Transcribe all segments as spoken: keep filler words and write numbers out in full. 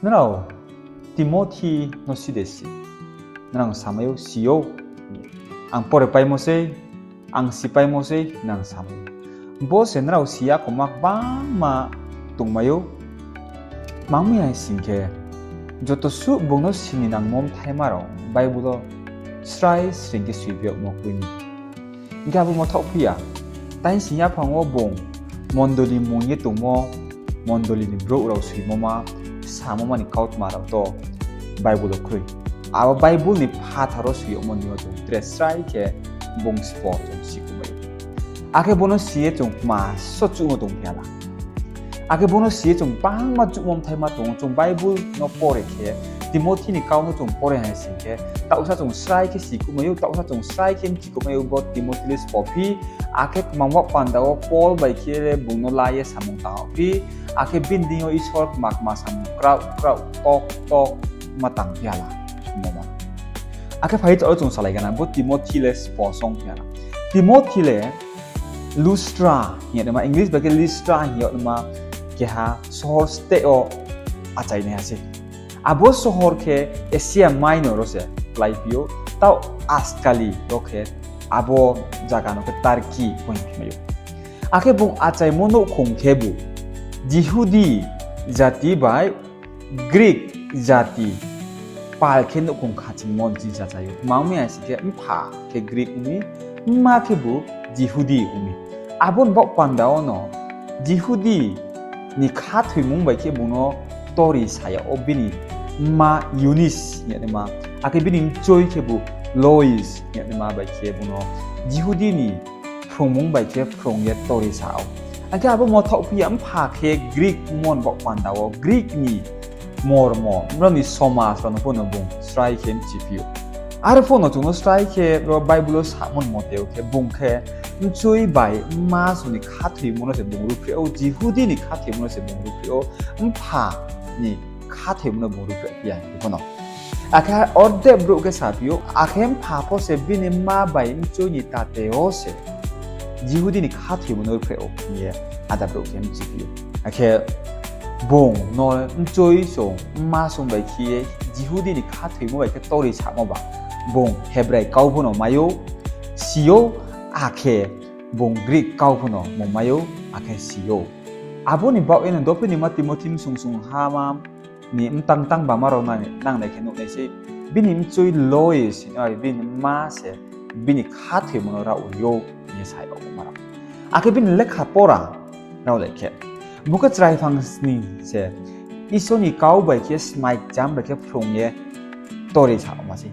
Nrao Timothi no si de si? Nrao samai ou, si ou. Ang pore paimo sei, ang si paimo sei, nrao samai ou. Bo se nrao si ya khoma gbangma tongmai ou. Tma ong mi hai sing khe, joto suh bung no sini nangmo mthaima rao Bible wo srai sring khe soiphi yagmo kroi ni. Hing khe abo mthaoh phi ya. Tai sing yaphang wo bung mondoli mung ye tongmo, mondoli ni brouh rao soimo ma, samo ma ni kautma rao to Bible wo kroi. Abo Bible ni phathar wo soi yagmo ni yo chung tre srai khe bung spo chung si kumai ou. Akhe bo no si ye chung tma so chuhmo tong phi ya la. Akhe bo no si ye chung bangma chuhmo mthaima tong ou, chung Bible no pore khe, Timothi ni kau no chung pore hai sing khe, taohsa chung srai khe si kumai ou, taohsa chung srai khe mchi kumai ou, bo Timothi le spo phi, akhe kmang baoh panda wo Paul bai khe le bung no la ye samung tang phi, akhe bini deing yo Isor kma kma samung kraoh kraoh tok tok ma tang phi ya la, hingmo ma. Akhe phai ye taoh wo chung salai gana, bo Timothi le spo song phi ya la. Timothi le Lustra hing yag naima, English bai khe Listra hing yag naima, keha sohor state wo achainaiha sei. Abo sohor khe Asia Minor wo se kláiphi ou, taoh askali wo khe abo zaga no khe Turkey pho hing khe mai ou. Akhe bung achaimo nouhkhong khebu Jihudi jati bai Greek jati pal khe nouhkhong khachingmo ni ching chachai ou. Tma ong mi hai sing khe, mpha khe Greek ong mi, mma khebu Jihudi ong mi. Abo ni baoh panda wo no Jihudi ni khathoimung bai khe bung no tori sa yag ou, bini mma Yunis hing yag naima, akhe bini mchoi khebu Lois hing yag naima bai khe bung no Jihudi ni phrungmung bai khe phrung ye tori sa ou. Akhe abo mthaoh phi ya, mpha khe Greek ongmo ni baoh panda wo Greek ni mormo, brao ni somaj rao no pho no bung srai khe mchiphi ou. Are pho no chung no srai khe ro Bible wo samo ni mote ou khe, bung khe mchoi bai mma song ni khathoimo no se bung ruhphreh ou, Jihudi ni khathoimo no se bung ruhphreh ou, mpha ni khathoimo no bung ruhphreh phi ya hing pho no. Akhe orde brouh khe saphi ou, akhe mpha pho se bini mma bai mchoi ni tate wo se Jihudi ni khathoimo no ruhphreh ou hing ye áda brouh khe mchiphi ou. Akhe bung no mchoi song, mma song bai khe ye Jihudi ni khathoimo bai khe tori samo ba, bung Hebrai kau pho no mai ou, si ou, akhe bung Greek kau pho no mung mai ou, akhe si ou. Abo ni baoh ye no dophi ni ma Timothi bsung sung hama ni mtang tang bama rao nang, nangnai khe nuh nai sei, bini mchoi Lois, bini mma se bini khathoimo no rao ri ou hing ye sa yagmo ma rao. Akhe bini lekha pora rao le khe, bung khe chrai phang sning se Isor ni kau bai khe smai kcham bai khe phrung ye tori sa yagma sei.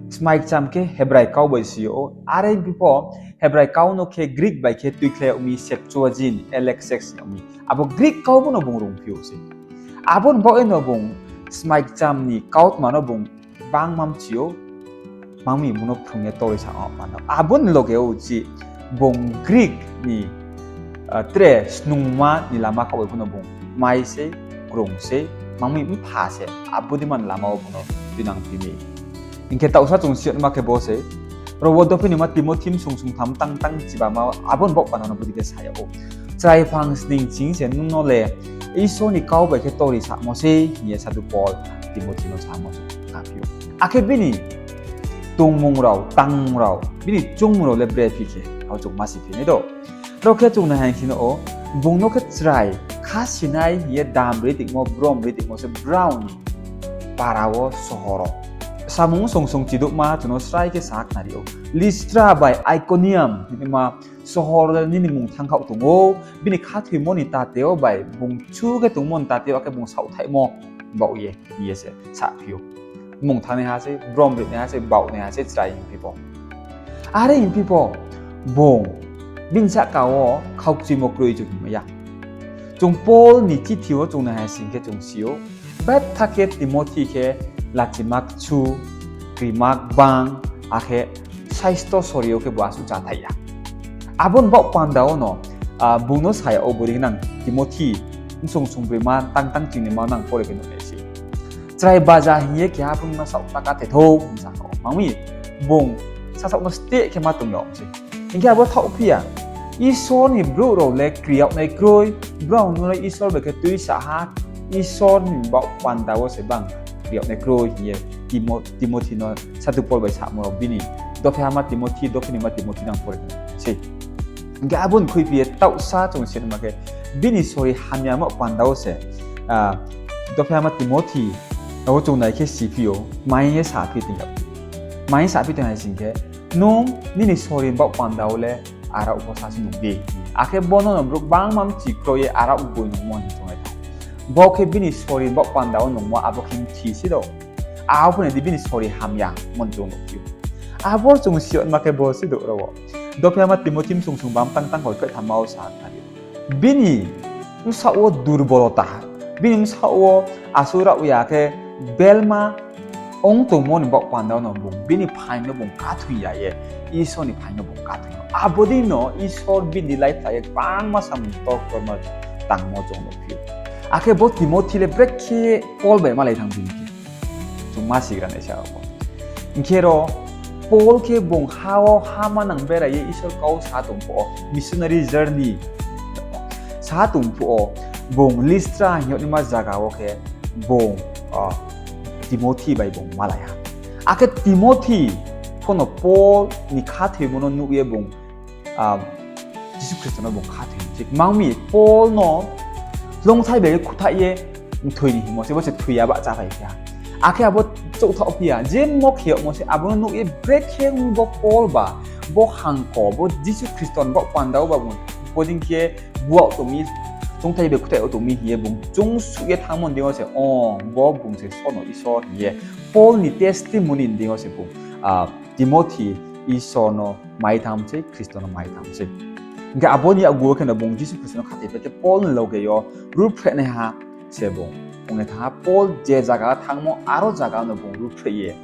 Smai kcham khe Hebrai kau bai si ou, are phi pho Hebrai kau no khe Greek bai khe tuikhlai yag mi Septuagint, L X X hing yag mi. Abo Greek kau bo no bung rungphi ou sei. Abo ni baoh ye no bung smai kcham ni kautma no bung bangma mchi ou, tma ong mi bung no phrung ye tori sa yagma no. Abo ni loge wo uchih bung Greek ni, ah, tre snungma ni lama khaoh bai pho no bung mai sei, krung sei, tma ong mi mpha se, abo dei ma ni lama wo bung no tuinangphi mi. Hing khe taohsa chung si yagma khe bo sei, ro wo dophi ni ma Timothi bsung sung tham tang tang chibama, abo ni baoh panda no bodei khe sa yag ou. Chrai phang sning ching se nung no le Isor ni kau bai khe tori samo sei hing ye sadhu Paul Timothi no samo se khna phi ou. Akhe bini tongmung rao, tangmung rao, bini choungmung rao le brephi khe, abo chung ma siphi nai do. Ro khe chung nai hai khe no ou, bung no khe chrai kha sinai hing ye dam ri tongmo, brom ri tongmo se brao ni para wo sohor wo. Samung song song chidouhma chung no srai khe sa khnari ou. Listra bai Iconium hingma sohor le nini mung thanngkhaoh tong ou, bini khathoimo ni tate wo bai bung chu khe tongmo ni tate wo khe bung saohthaihmo baoh ye, hing ye se saphi ou. Mung thanngnaiha sei, brom rinaiha sei, baohnaiha sei chrai hingphi pho. Are hingphi pho, bung bini sahka wo khaukchuimo kroi chung hingmai ya. Chung Paul ni chithi wo chung nai hai sing khe chung si ou, betha khe Timothi khe lachima kchu, krima gbang, akhe saisto sori yo khe bo asuh chathaih ya. Abo ni baoh panda wo no, ah, bung no sa yag ou, bori gnang Timothi, bsung sungbrima tang tang chingnima nang pore khe nuh nai se. Chrai baja hing ye keha bung no saoh ta kathethou hing sa ou. Tma ong mi, bung sasaoh no steh khe ma tong yag se. Hing khe abo thaohphi ya, Isor ni brouh rao le kri yagnai kroi, brao no le Isor bai khe tuisa ha, Isor ni baoh panda wo se bang ri yag nai kroi hing ye Timo-, Timothi no Sadhu Pol bai samo rao bini dophe hama Timothi, dophe nima Timothi nang pore sei. Hing khe abo ni khuiphi ye taohsa chung si ma khe, bini sori hamyamo panda wo se, ah, dophe hama Timothi, abo chung nai khe siphi ou, mai ye saphi tong ya. Mai ye saphi tong hai sing khe, nung nini sori baoh panda wo le arao pho sa se nung di. Akhe bo no no brouh bangma mchi kro ye arao boi nungmo hing chung nai tha. Bo khe bini sori baoh panda wo nungmo abo khe mchi si do. Abo ni di bini sori hamya mon chung nuhphi ou. Abo chung si yag ma khe bo si do ro wo. Dophe hama Timothi msung sung bam tang tang kholpheh thamma wo sa khnari. Bini bsaoh wo durbolota, bini bsaoh wo asuh rao ya khe belma ong tongmo ni baoh panda no bung, bini phaing no bung kathoi ya ye, Isor ni phaing no bung kathoi ou. Abo dei no Isor bini life lai ye bangma samung tor torma tangmo chung nuhphi ou. Akhe bo Timothi le brekhe Pol bai malai thanng bini khe. Chung ma sigra nai se abo. Hing khe ro Pol khe bung ha wo ha manang berai ye Isor kau sa tong phuh wo, missionary journey sa tong phuh wo, bung Listra hing yag naima zaga wo khe bung, ah, Timothi bai bung malai ha. Akhe Timothi pho no Pol ni khathoimo no nuh ye bung, ah, Jisu Khristo no bung khathoi se. Mang mi Pol no hloungthai bai khuthai ye mthoi ni hingmo se, bo se thoi ya bahcha phai phi ha. Akhe abo chouhthaoh phi ya, je mo khe yagmo se, abo no nuh ye brekhe bo Pol ba, bo hangko, bo Jisu Khristo ni baoh panda wo ba bung bodei khe buaoh tong mi, hloungthai bai khuthai yag tong mi hing ye bung chungsuh ye thanngmo ni deing yo se, o, bo bung se sono Isor hing ye Pol ni testimony ni deing yo se bung, ah, Timothi Isor no mai tham sei, Khristo no mai tham sei. Hing khe abo ni yakgu wo khe no bung Jisu Khristo no khathoi pai khe Pol ni loge yo ruhphreh naiha se bung ong ye thanng ha. Pol je zaga thanngmo, aro zaga no bung ruhphreh ye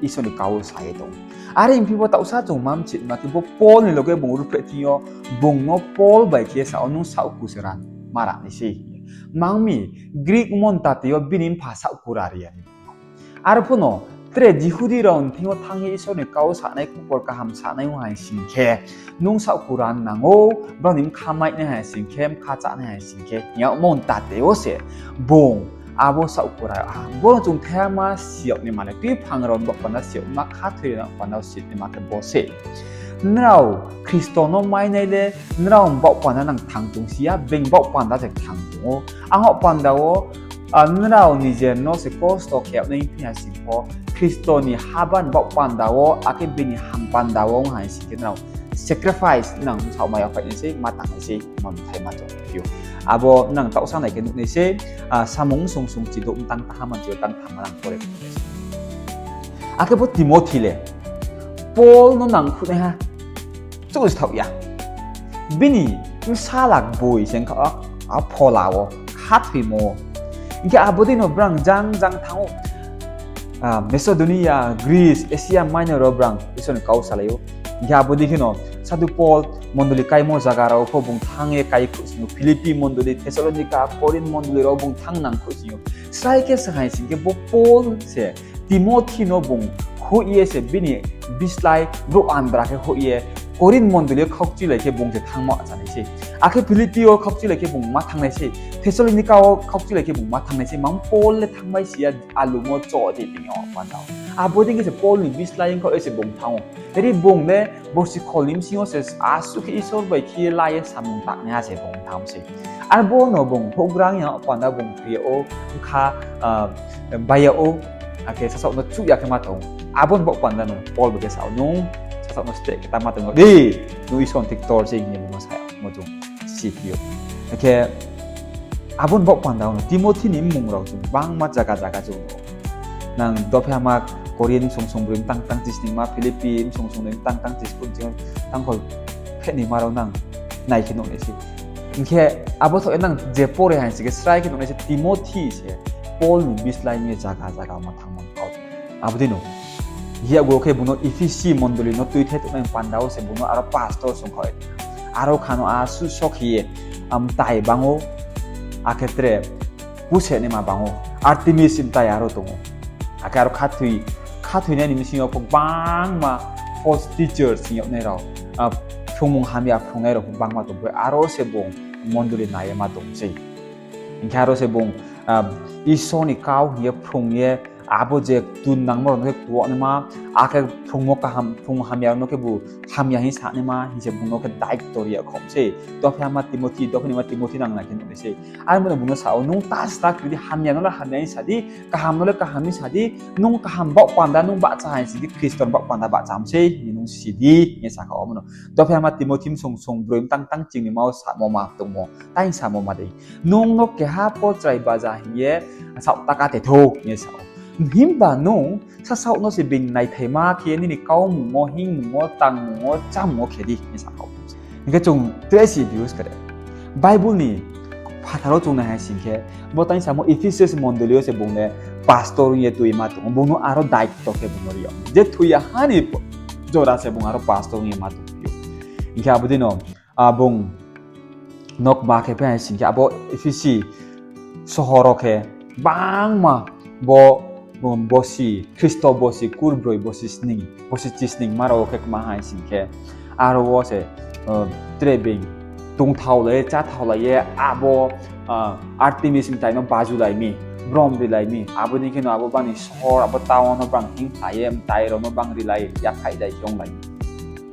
Isor ni kau sa ye tong. Are hing phi bo taohsa chung ma mchi ma khe bo Pol ni loge bung ruhphreh thing yo bung no Pol bai khe sa ou, nung saohku se ra ma ra nai sei. Mang mi Greek mon tate yo bini mpha saohku ra ri ya ni. Arphuh no tre Jihudi rao ni thing yo thanng ye Isor ni kau sanai, khupor kaham sanai ong hai sing khe, nung saohku ra nang ou, brao ni bkha mai nai hai sing khe, bkha chá nai hai sing khe, hing yagmo tate wo se bung abo saohku ra ha. Bo no chung thaiha ma si yag naima le, tuiphang rao ni baoh panda si yag naima, khathoi rao ni baoh panda si yag naima khe bo se. Nrao Khristo no mainai le, nrao ni baoh panda nang thang tong si ya, being baoh panda se thang tong ou. Ang baoh panda wo, ah, nrao nijer no se kosto khe yag nai phi ha sing pho, Khristo ni haba ni baoh panda wo, akhe bini ham panda wo ong hai sing khe nrao sacrifice nang saohmai yag phai nai sei, ma tang nai sei, ma mthai ma chong phi ou. Abo nang taohsa nai khe nuh nai sei, ah, samung sung sung chi douh mtang taha man chi yo tang tham ma nang pore khe nuh nai sei. Akhe bo Timothi le Pol no nangkhruhnaiha chouh se thaoh ya. Bini bsala boi se ongkha a, a phola wo khathoimo. Hing khe abo dei no brang jang jang thanng ou. Ah, Macedonia, Greece, Asia Minor rao brang Isor ni kau salai ou. Hing khe abo dei kheno Sadhu Pol mondoli kaimo zaga rao pho bung thanng ye kai khruh sing ou. Philippi mondoli, Thessalonica, Korinth mondoli rao bung thanng nang khruh sing ou. Srai khe sa hai sing khe bo Pol se Timothi no bung hoih ye se bini bislái brouh andra khe hoih ye Korinth mondoli yo khaukchuilai khe bung se thanngmo achá nai sei. Akhe Philippi wo khaukchuilai khe bung ma thanng nai sei. Thessalonica wo khaukchuilai khe bung ma thanng nai sei. Mang Pol le thanngmai si ya, alumo cho de bini o panda wo. Abo dei khe se Pol ni bislái ongkhaoh ye se bung thanng ou. Ri bung le borsi khol ni bsing yo se asuh khe Isor bai khe la ye samung tangnaiha se bung thanng sei. Arbo no bung houhgra ya panda bung kri yag ou, bkha, ah, bai yag ou, akhe sasaoh no chuh ya khe ma tong ou. Abo ni baoh panda no Pol bai khe sa ou, nung sasaoh no steh khe ta ma tong ou di, nung Isor ni thik ktor se hing ye bung no sa yagmo chung siphi ou. Akhe abo ni baoh panda no Timothi ni mmung rao chung bangma zaga zaga chung ou. Nang dophe hama Korinth bsong song broi mtang tang chisningma, Philippi bsong song noi mtang tang chiskun ching tangkhol khenima rao nang nai khe nuh nai sei. Hing khe abo thaoh ye nang je pore hai sing khe srai khe nuh nai se Timothi se Pol ni bislái ni zaga zaga ma thanngmo kau. Abo dei no. Hing khe abo khe bung no Ephesi mondoli no tuithe tongnai panda wo se bung no aro pastor songkhaoh ye. Aro kha no asuh sokhe ye, am, mtai bang ou, akhe tre puse naima bang ou, Artemis mtai aro tong ou. Akhe aro khathoi, khathoinai ni bsing yo pho bangma false teachers hing yag nai rao, ah, phrungmung hamya phrungnai rao pho bangma tong ou. Aro se bung mondoli nai ye ma tong sei. Hing khe aro se bung, Isor ni kau hing ye phrung ye, abo je tun nangmo rao no khe tuanaima, akhe phrungmo kaham, phrung hamya rao no khebu hamya hing sanaima hing se bung no khe দায়িত্ব ri ya khom sei. Dophi hama Timothi, dophi nima Timothi nang nai khe nuh nai sei. Armo no bung no sa ou, nung ta sna kri di, hamya no le hamya hing sa di, kaham no le kaham hing sa di, nung kaham baoh panda nung bahcha hai sing khe Khristo ni baoh panda bahcham sei hing ye nung si di hing ye sa kha omo no. Dophi hama Timothi bsung sung broi mtang tang ching ni ma wo samo ma tongmo, tai samo ma dei. Nung no keha pho chrai baja hing ye saoh ta ka te thou hing ye sa ou. Himba nung sasaoh no se being naithaima khe nini kaumung wo, hingmung wo, tangmung wo, chámung wo khe di hing ye sa kha ou. Hing khe chung tre si views khe de. Bible ni phathar wo chung nai hai sing khe, bo tai samo Ephesus mondoli yo se bung le pastor ong ye tuima tong ou, bung no aro দায়িত্ব khe bung no ri ou. Je thoi ya ha ni jora se bung aro pastor ong ye ma tongphi ou. Hing khe abo dei no, bung no kma khe phi hai sing khe abo Ephesi sohor wo khe bangma bo, bosi, Khristo bosi kurbroi, bosi chisning ma rao wo khe kma hai sing khe, aro wo se tre being tongthaolai ye, cháthaolai ye, abo Artemis mtai no bajulai mi, brom rilai mi, abo dei khe no abo bani sohor, abo town no brang hingkhlai ye, mtai rao no brang rilai, yaphaih dai tonglai mi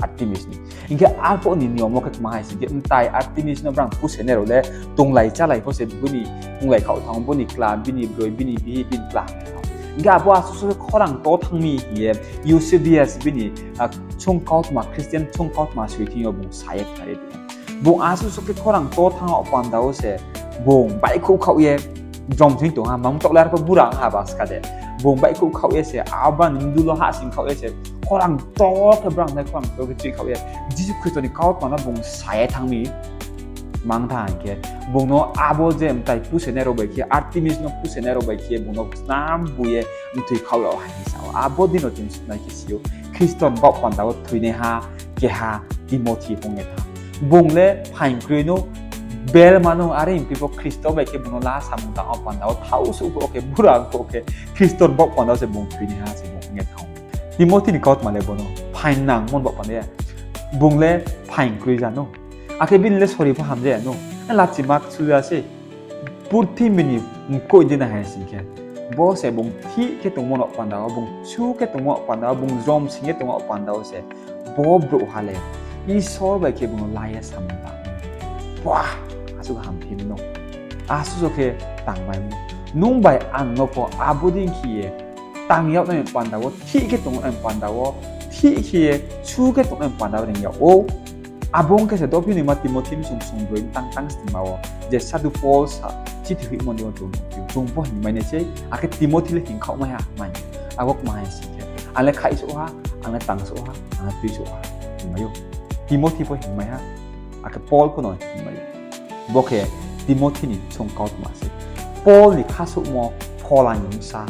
Artemis ni. Hing khe arphuh ni niyom wo khe kma hai sing khe, mtai Artemis no brang pusenai rao le tonglai chálai pho se bini tonglai khaoh thanng, bini kla, bini broi, bini bihih, bini kla. Hing khe abo asuh suh khe khorang to thanng mi hing ye Eusebius bini sung kautma, Christian sung kautma soi thing yo bung sa ye khnari di. Bung asuh suh khe khorang to thanng yag panda wo se bung baihkhouh khaoh ye, jrom sing tong ha, mang taoh le arphuh bura ong ha ba ska de. Bung baihkhouh khaoh ye se, abo ni mdu lo hahsoing khaoh ye se, khorang to khe brang nai khorang to khe chih khaoh ye, Jisu Khristo ni kautma no bung sa ye thanng mi. Mang tha hing khe, bung no abo je mtai pusenai rao bai khe, Artemis no pusenai rao bai khe, bung no snam bu ye mthoi khaoh yag hai hing sa ou. Abo dei no chung nai khe si ou, Khristo ni baoh panda wo thoinaiha keha Timothi ong ye tha. Bung le phaing kroi no, berma no, are hing phi pho Khristo bai khe bung no la samung tang yag panda wo, thaoh suh pho khe, bura pho khe, Khristo ni baoh panda wo se bung thoinaiha se bung ong ye tha. Timothi ni kautma le bo no phaing nangmo ni baoh panda ya. Bung le phaing kroi ja no. Akhe bini le sori pho hamja ya no. Lachima kchu ja se. Purthimbi ni mkoih di nai hai sing khe, bo se bung thih khe tongmo ni panda wo, bung chu khe tongmo ni panda wo, bung jrom sing ye tongmo ni panda wo se, bo brouhha le Isor bai khe bung no la ye samung tang. Ba, asuh hamphim no. Asuh so khe tangmai no. Nung bai ang no pho abo dei khe ye tang yag nai panda wo, thih khe tong nai panda wo, thih khe ye chu khe tong nai panda wo reing yag ou. Abo ong khe se dophi nima Timothi bsung sung broi mtang tang sningma wo je Sadhu Paul sa chithi hoihmo ni wo chung, chung pho hingmai nai sei, akhe Timothi le hingkhaohmai ha mai. Abo kma hai sing khe, ang le khaihsouh ha, ang le tangsouh ha, ang le tuisouh ha, hingmai ou. Timothi pho hingmai ha, akhe Paul pho no hingmai ou. Bo khe Timothi ni sung kautma se. Paul ni khasouhmo phola ni bsa.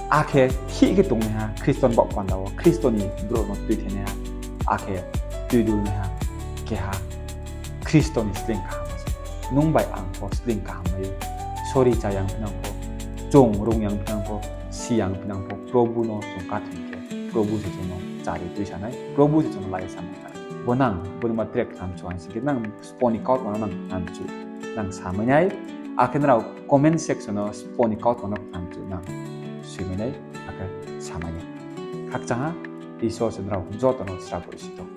Akhe thih khe tongnaiha, Khristo ni baoh panda wo, Khristo ni brouh no tuithenaiha, akhe tuidulnaiha, keha Khristo ni sleing kaham se. Nung bai ang pho sleing kaham mai ou. Sori cha yang phinang pho, chung rung yang phinang pho, si yang phinang pho, Probhu no chung kathoi khe, Probhu se chung no chari tuisa nai, Probhu se chung no la ye samung tang. Bo nang, bo nima track tham chu hai sing khe nang spo ni kautma no nang tham chu, nang samai nai. Akhe nrao comment section no spo ni kautma no tham chu nang soimai nai, akhe samai nai. Khakchang ha, Isor se nrao joto no srabo ri si tong.